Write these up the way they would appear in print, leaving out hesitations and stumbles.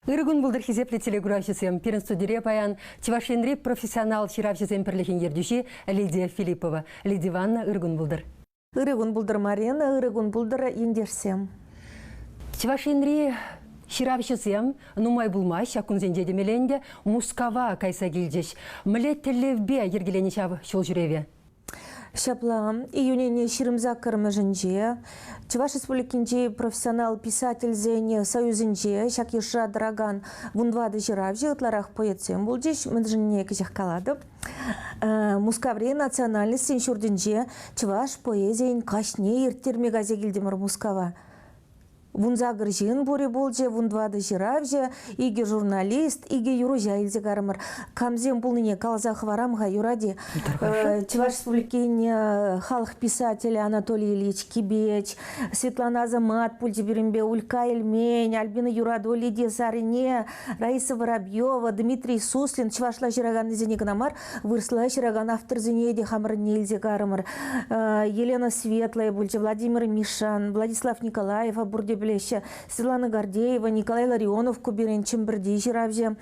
Ырӑ кун пултӑр, хисеплӗ телекуравҫӑсем. Пирӗн студире паян Чӑваш Енри профессионал ҫыравҫӑсен пӗрлӗхӗн ертӳҫи Лидия Филиппова. Лидия Ивановна, ырӑ кун пултӑр. Ырӑ кун пултӑр, Марина, ырӑ кун пултӑр, ентешсем. Чӑваш Енри ҫыравҫӑсем нумай пулмасть ҫак кунсенче темелле ӗнтӗ Мускава кайса килчӗҫ. Мӗнле тӗллевпе йӗркеленӗ ҫав ҫул ҫӳреве? Ҫапла, июнӗн 28-мӗшӗнче Чӑваш Республикинчи профессионал писательсен союзӗнче ҫак йышра тӑракан вунтӑватӑ ҫыравҫӑ ытларах поэтсем пулчӗҫ, мӗншӗнне кӗҫех калатӑп. Мускаври национальностсен ҫуртӗнче чӑваш поэзийӗн каҫне ирттерме кайса килтӗмӗр Мускава. 18 ҫын пурӗ пулчӗ, 14 ҫыравҫӑ, икӗ журналист, икӗ юрӑҫа илсе карӑмӑр. Камсем пулнине каласа хӑварам-ха, юрать-и? Чӑваш Республикин халӑх писателӗ Анатолий Ильич Кибеч, Светлана Азамат пулчӗ пирӗнпе, Улька Эльмен, Альбина Юрату, Лидия Сарине, Раиса Воробьева, Дмитрий Суслин чӑвашла ҫыраканнисене кӑна мар, вырӑсла ҫыракан авторсене те хамӑрӑнне илсе карӑмӑр. Елена Светлая пулчӗ, Владимир Мишан, Владислав Николаева пурте пӗлеҫҫӗ, Светлана Гордеева, Николай Ларионов Куберен Чӗмпӗрти ҫыравҫӑ.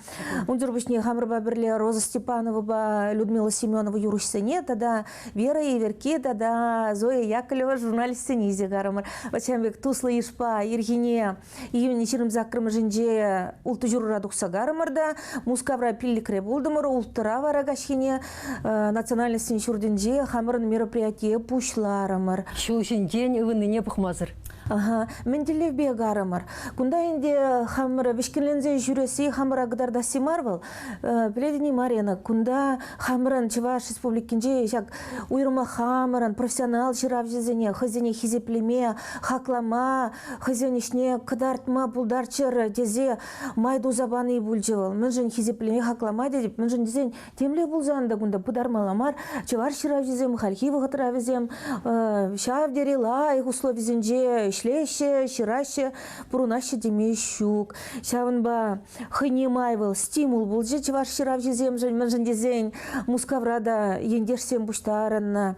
Унсӑр пуҫне хамӑрпа пӗрле Роза Степановӑпа Людмила Семенова юрӑҫсене тата Вера Иверки тата Зоя Яковлева журналистсене илсе карӑмӑр. Вот ҫавӑн пек туслӑ йышпа ирхине Июнь 28-мӗшӗнче ултӑ ҫурра тухса карӑмӑр та Мускавра пиллӗкре пултӑмӑр, улттӑра вара каҫхине национальностсен ҫуртӗнче хамӑрӑн мероприятие пуҫларӑмӑр. Ҫул ҫинчен ывӑннине пӑхмасӑр. Ага, мӗн тӗллевпе карӑмӑр? Кунта ӗнтӗ хамӑр вӗҫкӗнленсе ҫӳресси хамӑра кӑтартасси мар вӑл. Пӗлетӗн-и, Марина, кунта хамӑрӑн Чӑваш Республикинче ҫак уйрӑмах хамӑрӑн профессионал ҫыравҫӑсене хӑйсене хисеплеме, хаклама, хӑйсен ӗҫне кӑтартма пултарччӑр тесе май туса пани пулчӗ вӑл. Мӗншӗн хисеплеме, хаклама тетӗп, мӗншӗн тесен темле пулсан та кунта пытармалла мар. Чӑваш ҫыравҫисем хальхи вӑхӑтра вӗсем ҫав тери лайӑх условисенче ӗҫлеҫҫӗ, ҫыраҫҫӗ, пурӑнаҫҫӗ теме ҫук. Ҫавӑнпа хӑйне май вӑл стимул пулчӗ чӑваш ҫыравҫисемшӗн, мӗншӗн тесен Мускавра та ентешсем пуҫтарӑннӑ.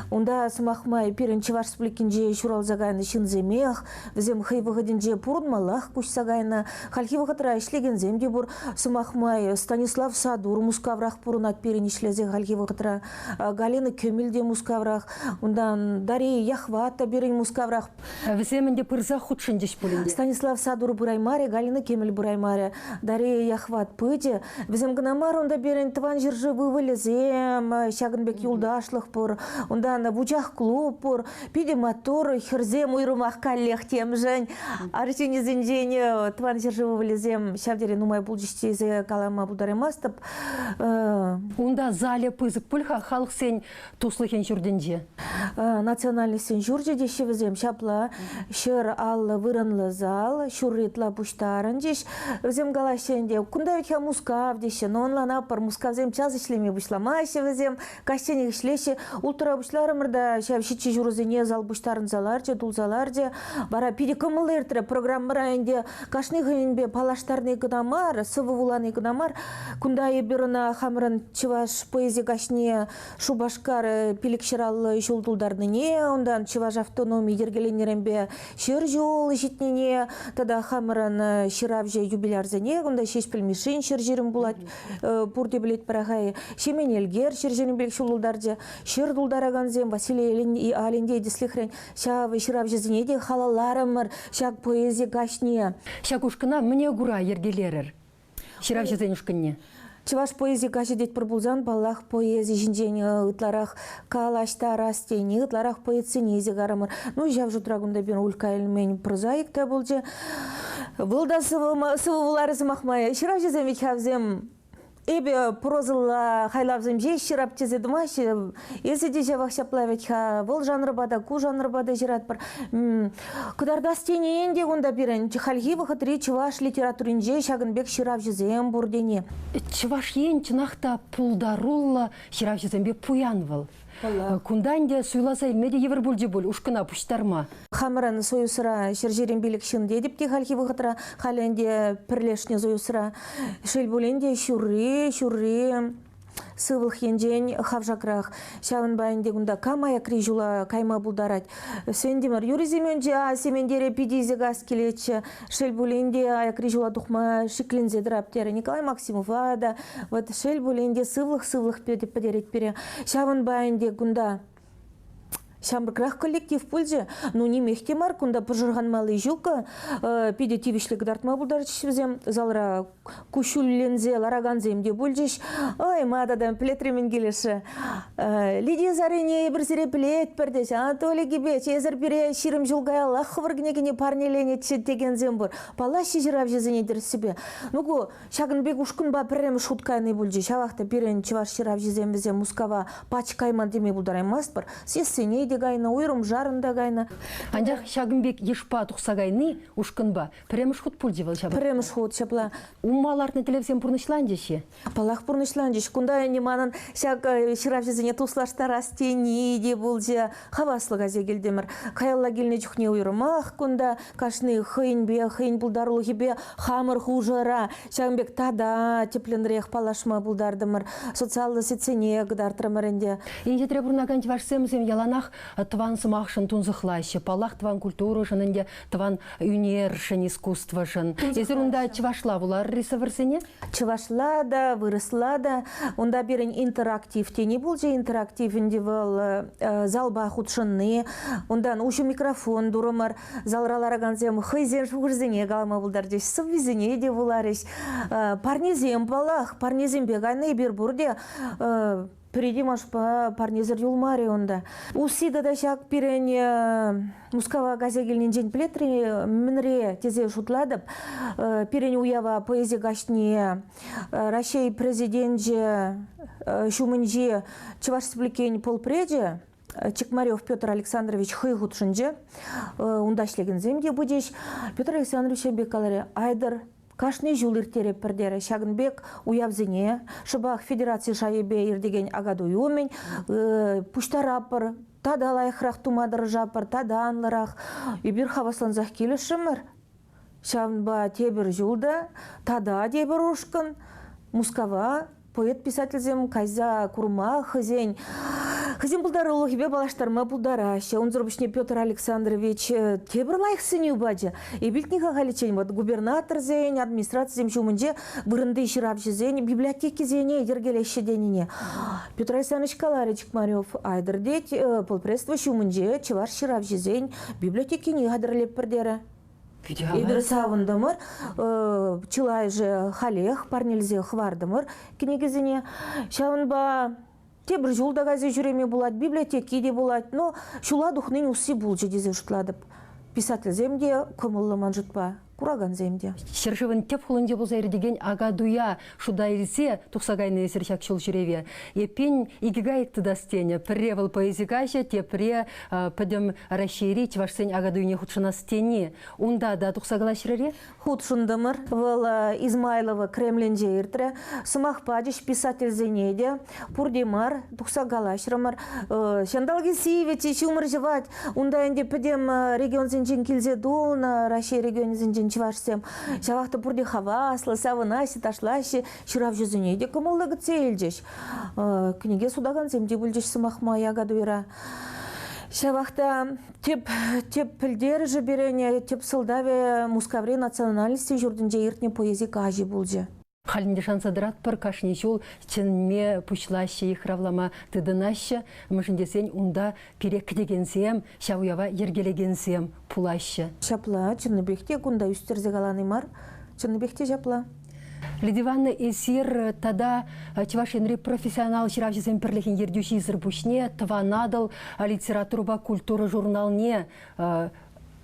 Унта, сӑмах май, пирӗн Чӑваш Республикинче ҫуралса кайнӑ ҫынсемех, вӗсем хӑй вӑхӑтӗнче пурӑнмаллах куҫса кайнӑ. Хальхи вӑхӑтра ӗҫлекенсем те пур. Сӑмах май, Станислав Садур Мускаврах пурӑнать пирӗн ӗҫлесе хальхи вӑхӑтра. Галина Кӗмӗл те Мускаврах. Унтан Дария Яхват та пирӗн Мускаврах. Вӗсем ӗнтӗ пырсах хутшӑнчӗҫ пулин те. Станислав Садур пыраймарӗ, Галина Кӗмӗл пыраймарӗ. Дария Яхват пычӗ. Вӗсем кӑна мар, унта пирӗн тӑван ҫӗршыв ывӑлӗсем, ҫакӑн пек юлташлӑх пур. Унтан Вучах клуб пур. Питӗ маттур хӗрсем уйрӑмах каллех темшӗн. Арҫынӗсенчен тӑван ҫӗршыв ывӑлӗсем ҫав тери нумай пулчӗҫ тесе калама пултараймастӑп. Унта залӗ пысӑк пуль-ха халӑхсен туслӑхӗн ҫуртӗнче. Национальностсен ҫурчӗ теҫҫӗ вӗсем. Ҫапла 150 вырӑнлӑ зал, ҫурри ытла пуҫтарӑнчӗҫ. Вӗсем калаҫҫӗ ӗнтӗ, кунта вӗт-ха Мускав теҫҫӗ. Но ӑнланатпӑр, Мускавсем час ӗҫлеме пуҫламаҫҫӗ вӗсем, каҫченех ӗҫлеҫҫӗ. Улттӑра пуҫларӑмӑр та ҫав ҫиччӗ ҫурӑсене зал пуҫтарӑнса ларчӗ, тулса ларчӗ. Вара питӗ кӑмӑллӑ иртрӗ программӑра ӗнтӗ. Кашни хӑйӗнпе паллаштарни кӑна мар, сӑвӑ вулани кӑна мар. Кунта эпир ӑна хамӑрӑн чӑваш поэзи каҫне Шупашкар 550 ҫул тултарнине, унтан чӑваш автономи йӗркеленнӗренпе 100 ҫул ҫитнине тата хамӑрӑн ҫыравҫӑ юбилярсене, кунта Ҫеҫпӗл Мишшин 120 пулать, пурте пӗлетпӗр-ха, Ҫемен Элкер 125 ҫул тултарчӗ. Ҫӗр тултаракансем Василий Алентей тӗслӗхрен ҫав ҫыравҫӑсене те халалларӑмӑр ҫак поэзи каҫне. Ҫак ушкӑна мӗне кура йӗркелерӗр? Ҫыравҫӑсен ушкӑнне. Чӑваш поэзи каҫӗ тетпӗр пулсан, паллах, поэзи ҫинчен ытларах калаҫтарас тени, ытларах поэтсене илсе карӑмӑр. Ну, ҫав шутра кунта пирӗн Улька Эльмен прозаик та пулчӗ. Вӑл та сӑвӑ вуларӗ сӑмах май. Ҫыравҫӑсем ведь-ха вӗсем Эпӗ прозӑлла хайлавсем ҫеҫ ҫырап тесе тӑмаҫҫӗ. Эсӗ те ҫавах ҫапла вӗт-ха. Вӑл жанрпа та, ку жанрпа та ҫыратпӑр. Кӑтартас тени ӗнтӗ кунта пирӗн хальхи вӑхӑтри чӑваш литературинче ҫакӑн пек ҫыравҫӑсем пур тени. Чӑваш Ен чӑнах та пултаруллӑ ҫыравҫӑсемпе пуян вӑл. Кунта ӗнтӗ суйласа илме те йывӑр пулчӗ пуль ушкӑна пуҫтарма. Хамӑрӑн союзра 125 ҫын тетӗп те хальхи вӑхӑтра, халӗ ӗнтӗ пӗрлешнӗ союзра. Шел пулин те, ҫурри, ҫурри. Сывлӑх енчен хавшакрах. Ҫавӑнпа ӗнтӗ кунта кам аякри ҫула кайма пултарать? Сентимӗр Юрий Семенович Сементере питӗ илсе кас килетчӗ. Шел пулин те аякри ҫула тухма шикленсе тӑрап терӗ Николай Максимова та. Вот шел пулин те сывлӑх-сывлӑх пӗтерет пире. Ҫавӑнпа ӗнтӗ кунта ҫамрӑкрах коллектив пулчӗ. Ну, нимех те мар, кунта пӑшӑрханмалли ҫук. Питӗ тивӗҫлӗ кӑтартма пултарчӗҫ вӗсем. Залра куҫҫульленсе ларакансем те пулчӗҫ. Ой, ма тата пӗлетре мӗн килӗшрӗ. Лидия Зарине эпир сире пӗлетпӗр теҫ. Анатолий Кипеч, эсӗр пире 20 ҫул каяллах хӑвӑр кӗнекене парнеленӗччӗ текенсем пур. Паллаҫҫӗ ҫыравҫӑсене тӗрӗссипе. Ну ку ҫакӑн пек ушкӑнпа пӗрремӗш хут кайни пулчӗ. Ҫавах та пирӗн чӑваш ҫыравҫисем вӗсем Мускава пач кайман теме пултараймастпӑр. Съездсене те кайнӑ, уйрӑмшарӑн та кайнӑ. Анчах ҫакӑн пек йышпа тухса кайни ушкӑнпа пӗрремӗш хут пулчӗ вӑл ҫапах. Пӗрремӗш хут ҫапла. Умма лартнӑ тӗллевсем пурнӑҫланчӗҫ-и? Паллах, пурнӑҫланчӗҫ. Кунта ӗнтӗ манӑн ҫак ҫыравҫӑсене туслаштарас тени те пулчӗ. Хаваслӑ кайса килтӗмӗр. Каялла килнӗ чухне уйрӑмах кунта кашни хӑйӗнпе, хӑйӗн пултарулӑхӗпе хамӑр хушӑра ҫакӑн пек тата тӗплӗнрех паллашма пултартӑмӑр. Социаллӑ сетьсене кӑтартрӑмӑр ӗнтӗ. Инҫетре пурӑнакан чӑвашсем вӗсем яланах тӑван сӑмахшӑн тунсӑхлаҫҫӗ. Паллах, тӑван культурӑшӑн ӗнтӗ, тӑван ӳнершӗн, искусствӑшӑн. Эсир унта чӑвашла вуларӑр-и сӑвӑрсене? Чӑвашла та, вырӑсла та. Унта пирӗн интерактив тени пулчӗ. Интерактив ӗнтӗ вӑл залпа хутшӑнни. Унтан уҫӑ микрофон турӑмӑр. Залра ларакансем хӑйсен шухӑшӗсене калама пултарчӗҫ, сӑввисене те вуларӗҫ. Парнесем, паллах, парнесемпе кайнӑ эпир пурте. Пӗри те Машӑпа парнесӗр юлмарӗ унта. Усси тата ҫак пирӗн Мускава кайса килнинчен пӗлетри мӗнре тесе шутлатӑп. Пирӗн уява поэзи каҫне Раҫҫей Президенчӗ ҫумӗнчи Чӑваш Республикин полпречӗ Чекмарев Петр Александрович хӑй хутшӑнчӗ. Унта ӗҫлекенсем те пычӗҫ. Петр Александрович пек каларӗ, айтӑр кашни ҫул ирттеретпӗр терӗ. Ҫакӑн пек уявсене шӑпах федераци шайӗпе иртекен Акатуй умӗн пуҫтаратпӑр, тата лайӑхрах тума тӑрӑшатпӑр, тата анлӑрах. Эпир хаваслансах килӗшрӗмӗр. Ҫавӑнпа тепӗр ҫул та тата тепӗр ушкӑн Мускава поэт-писательсем кайса курма хӑйсен хӑйсен пултарулӑхӗпе паллаштарма пултараҫҫӗ. Унсӑр пуҫне Петр Александрович тепӗр лайӑх сӗнӳ пачӗ. Эпир халиччен вот губернаторсен, администрацисем ҫумӗнче вырӑнти ҫыравҫӑсен библиотекисене йӗркелеҫҫӗ тенине. Петр Александрович каларӗ Чекмарев, айтӑр тет, полпредство ҫумӗнче чӑваш ҫыравҫисен библиотекине хатӗрлетпӗр терӗ. Эпир савӑнтӑмӑр, чылайӑшӗ халех парнелесе хӑвартӑмӑр кӗнекесене. Ҫавӑнпа тепӗр ҫул та кайса ҫӳреме пулать, библиотеки те пулать. Но ҫула тухнин усси пулчӗ тесе шутлатӑп. Писательсем те кӑмӑллӑ ман шутпа, куракансем те. Ҫӗршывӑн тӗп хулинче пулса иртекен Акатуя шута илсе тухса кайнӑ эсир ҫак ҫул ҫӳреве. Эппин, икӗ кайӑк тытас тенӗ. Пӗрре вӑл поэзи каҫӗ, тепре пӗтӗм Раҫҫейри чӑвашсен Акатуйне хутшӑнас тени. Унта та тухса калаҫрӑр-и? Хутшӑнтӑмӑр. Вӑл Измайлово Кремлӗнче иртрӗ. Сӑмах пачӗҫ писательсене те. Пурте мар, тухса калаҫрӑмӑр. Ҫанталӑкӗ сивӗ, ҫумӑр ҫӑвать. Унта ӗнтӗ пӗтӗм регионсенчен килсе тулнӑ, Раҫҫей регионӗсенчен чӑвашсем. Ҫавах та пурте хаваслӑ, савӑнаҫҫӗ, ташлаҫҫӗ. Ҫыравҫӑсене те кӑмӑллӑ кӗтсе илчӗҫ. Кӗнеке сутакансем те пулчӗҫ сӑмах май Акатуйра. Ҫавах та тӗп, тӗп пӗлтерӗшӗ пирӗн, тӗп сӑлтавӗ Мускаври национальности ҫуртӗнче иртнӗ поэзи каҫӗ пулчӗ. Халь ӗнтӗ шанса тӑратпӑр, кашни ҫул чӗнме пуҫлаҫҫӗ, йыхравлама тытӑнаҫҫӗ. Мӗншӗн тесен унта пире кӗтекенсем, ҫав уява йӗркелекенсем пулаҫҫӗ. Ҫапла, чӑннипех те кунта ӳстерсе калани мар. Чӑннипех те ҫапла. Лидия Ивановна, эсир тата Чӑваш Енри профессионал ҫыравҫӑсен пӗрлӗхӗн ертӳҫисӗр пуҫне Тӑван Атӑл литературӑпа культура журналне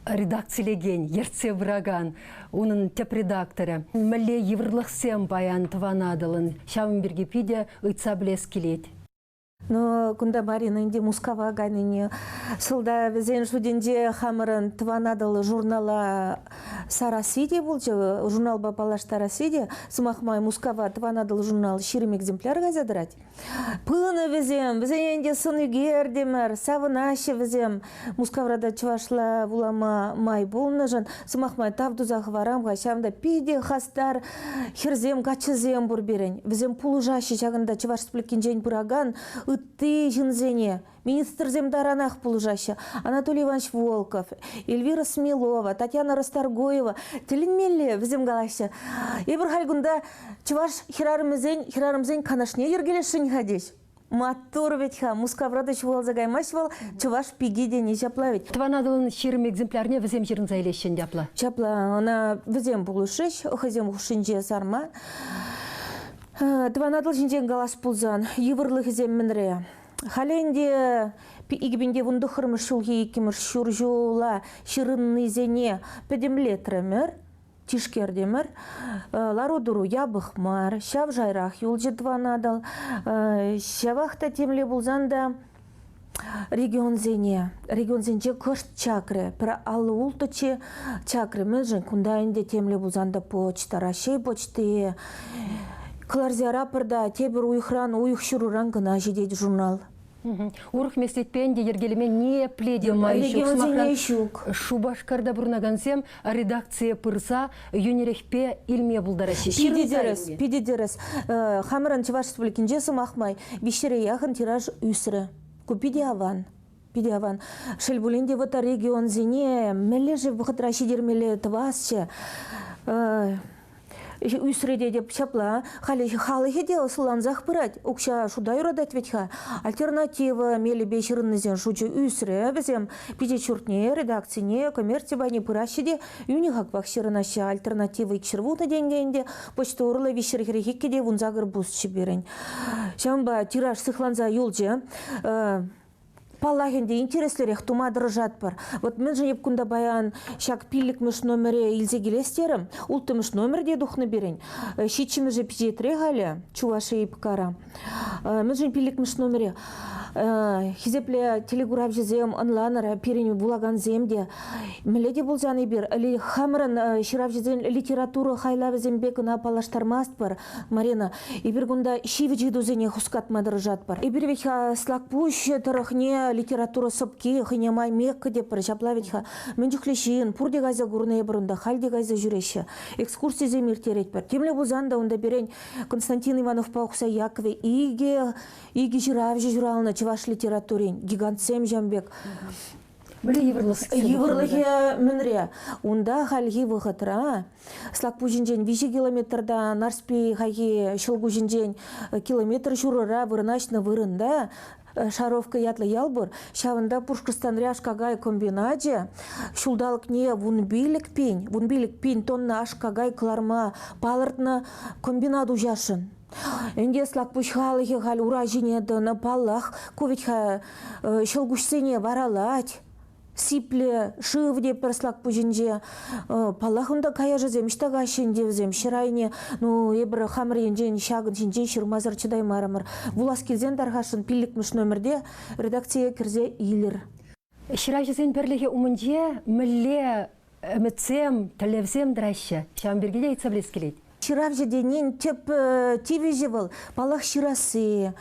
редакцилекен, ертсе пыракан унӑн тӗп редакторӗ. Мӗнле йывӑрлӑхсем паян Тӑван Атӑлӑн? Ҫавӑн пирки питӗ ыйтса пӗлес килет. Но кунта Марина ӗнтӗ Мускава кайнине сӑлтавӗсен шутӗнче хамӑрӑн Тӑван Атӑл журнала сарасси те пулчӗ, журналпа паллаштарасси те. Сӑмах май, Мускава Тӑван Атӑл журнал 20 экземпляр кайса тӑрать. Пынӑ вӗсем, вӗсене ӗнтӗ сӑн ӳкертӗмӗр, савӑнаҫҫӗ вӗсем. Мускавра та чӑвашла вулама май пулнӑшӑн. Сӑмах май, тав туса хӑварам-ха, ҫавӑнта питӗ хастар хӗрсем, каччӑсем пур пирӗн. Вӗсем пулӑшаҫҫӗ ҫакӑнта Чӑваш Республикинчен пыракан ытти ҫынсене. Министрсем таранах пулӑшаҫҫӗ. Анатолий Иванович Волков, Эльвира Смелова, Татьяна Расторгуева. Тӗлӗнмелле вӗсем калаҫҫӗ. Эпир халь кунта чӑваш хӗрарӑмӗсен хӗрарӑмсен канашне йӗркелесшӗн-ха теҫ. Маттур вӗт-ха, Мускавра та ҫухалса каймасть вӑл, чӑваш пики тени ҫапла вӗт. Тӑван Атӑлӑн 20 экземплярне вӗсем ҫырӑнса илеҫҫӗ ӗнтӗ апла. Ҫапла, ӑна вӗсем пулӑшрӗҫ, хӑйсем хушшинче сарма. Тӑван Атӑл ҫинчен калас пулсан, йывӑрлӑхӗсем мӗнре? Халӗ ӗнтӗ 2019 ҫулхи иккӗмӗш ҫур ҫула ҫырӑннисене пӗтӗмлетрӗмӗр, тишкертӗмӗр. Лару-тӑру япӑх мар, ҫав шайрах юлчӗ Тӑван Атӑл. Ҫавах та темле пулсан та регионсене, регионсенче кӑшт чакрӗ. Пӗр 56-ччӗ чакрӗ. Мӗншӗн? Кунта ӗнтӗ темле пулсан та почта, Раҫҫей почти кӑларса яратпӑр та тепӗр уйӑхран, уйӑх ҫурӑран кӑна ҫитет журнал. Урӑх меслетпе ӗнтӗ йӗркелеме ниепле те май ҫук. Регионсене ҫук. Шупашкарта пурӑнакансем редакцие пырса йӳнӗрехпе илме пултараҫҫӗ. Питӗ тӗрӗс, питӗ тӗрӗс. Хамӑрӑн Чӑваш Республикинче, сӑмах май, виҫҫӗре яхӑн тираж ӳсрӗ. Ку питӗ аван. Питӗ аван. Шел пулин те, вот регионсене мӗнле-ши вӑхӑтра ҫитермелле тӑвасчӗ. Ӳсрӗ тетӗп ҫапла. Халӗ халӑхӗ те ӑслӑлансах пырать. Укҫа шута юратать вӗт-ха. Альтернатива мелӗпе ҫырӑннисен шучӗ ӳсрӗ. Вӗсем пичет ҫуртне, редакцине, коммерци пайне пыраҫҫӗ те йӳнӗ хакпах ҫырӑнаҫҫӗ. Альтернатива 210 тенкӗ ӗнтӗ, почта урлӑ 342 те 18 пусчӗ пирӗн. Ҫавӑнпа тираж сыхланса юлчӗ. Паллах ӗнтӗ, интереслӗрех тума тӑрӑшатпӑр. Вот мӗншӗн эп кунта паян ҫак пиллӗкмӗш номере илсе килес терӗм. Улттӑмӗш номер те тухнӑ пирӗн. Ҫиччӗмӗшӗ пичетре халӗ, Чувашия ИПКра. Мӗншӗн пиллӗкмӗш номере? Хисеплӗ телекуравҫӑсем ӑнланӑр, пирӗн вулакансем те. Мӗнле те пулсан эпир хамӑрӑн ҫыравҫӑсен литература хайлавӗсемпе кӑна паллаштармастпӑр, Марина. Эпир кунта ҫивӗч ыйтусене хускатма тӑрӑшатпӑр. Эпир вӗт-ха Слакпуҫ тӑрӑхне литература сӑпки хӑйне май Мекка тетпӗр, ҫапла вӗт-ха. Мӗн чухлӗ ҫын, пурте кайса курнӑ эпир унта, халь те кайса ҫӳреҫҫӗ. Экскурсисем ирттеретпӗр. Темле пулсан та унта пирӗн Константин Ивановпа Ухсай Яковӗ икӗ, икӗ ҫыравҫӑ ҫуралнӑ чӑваш литературин, гигантсем ҫам пек. Мӗнле йывӑрлӑх? Йывӑрлӑхӗ мӗнре? Унта хальхи вӑхӑтра Слакпуҫӗнчен 3 километрта, Нарспи хайхи ҫӑлкуҫӗнчен километр ҫурӑра вырнаҫнӑ вырӑнта Шаровка ятлӑ ял пур. Ҫавӑнта Пушкӑртстанри аш-какай комбиначӗ ҫулталӑкне 15 пин, 15 пин тонна аш-какай кӑларма палӑртнӑ комбинат уҫасшӑн. Ӗнтӗ Слакпуҫ халӑхӗ халь ура ҫине тӑнӑ, паллах, ку вӗт-ха ҫӑлкуҫсене варалать. Сиплӗ шыв те пӗр Слакпуҫӗнче. Паллах, унта каяшӗсем ӑҫта каҫҫӗ ӗнтӗ вӗсем, ҫӗр айне. Ну, эпир хамӑр енчен ҫакӑн ҫинчен ҫырмасӑр чӑтаймарӑмӑр. Вулас килсен тархасшӑн пиллӗкмӗш номерте редакцие кӗрсе илӗр. Ҫыравҫӑсен пӗрлӗхӗ умӗнче мӗнле ӗмӗтсем, тӗллевсем тӑраҫҫӗ? Ҫавӑн пирки те ыйтса пӗлес килет. Ҫыравҫӑ тенин тӗп тивӗҫӗ вӑл, паллах, ҫырасси.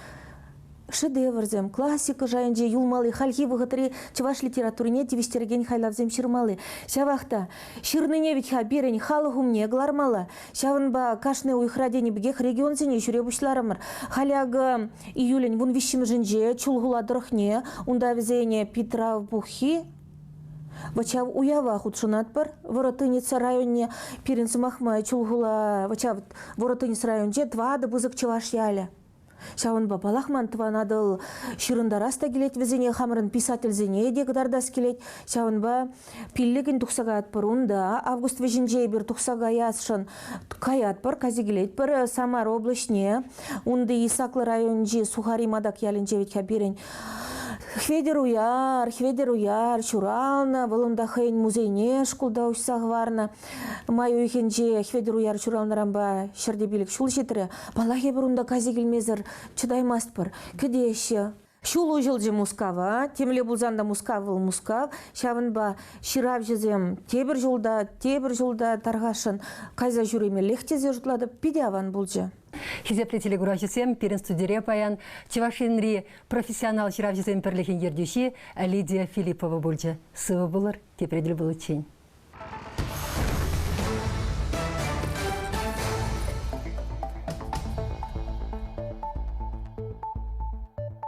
Шедеврсем, классика шайӗнче юлмалли, хальхи вӑхӑтри чӑваш литературине тивӗҫтерекен хайлавсем ҫырмалли. Ҫавах та ҫырнине вӗт-ха пирӗн халӑх умне кӑлармалла. Ҫавӑнпа кашни уйӑхра тенӗ пекех регионсене ҫӳре пуҫларӑмӑр. Халӗ акӑ июлӗн 13-мӗшӗнче Чулхула тӑрӑхне, унта вӗсене Питрав пуххи Вӑт ҫав уява хутшӑнатпӑр. Воротынец районне пирӗн сӑмах май Чулхула вӑт ҫав Воротынец районӗнче тӑватӑ пысӑк чӑваш ялӗ. Ҫавӑнпа паллах ман Тӑван Атӑл ҫырӑнтарас та килет вӗсене, хамӑрӑн писательсене те кӑтартас килет. Ҫавӑнпа пиллӗкӗн тухса каятпӑр унта. Август вӗҫӗнче эпир тухса каясшӑн каятпӑр, кайса килетпӗр Самар облаҫне. Унти Исаклӑ районӗнчи Сухари Матак ялӗнче вӗт-ха пирӗн. Хветӗр Уяр, Хветӗр Уяр ҫуралнӑ, вӑл унта хӑйӗн музейне шкулта уҫса хӑварнӑ. Май уйӑхӗнче Хветӗр Уяр ҫуралнӑранпа 105 ҫул ҫитрӗ. Паллах, эпир унта кайса килмесӗр чӑтаймастпӑр. Кӗтеҫҫӗ. Ҫул уҫӑлчӗ Мускава. Темле пулсан та Мускав вӑл Мускав. Ҫавӑнпа ҫыравҫӑсем тепӗр ҫулта, тепӗр ҫулта тархасшӑн кайса ҫӳремеллех тесе шутлатӑп. Питӗ аван пулчӗ. Хисеплӗ телекуравҫӑсем, пирӗн студире паян Чӑваш Енри профессионал ҫыравҫӑсен пӗрлӗхӗн ертӳҫи Лидия Филиппова пулчӗ. Сывӑ пулӑр, тепре тӗл пуличчен.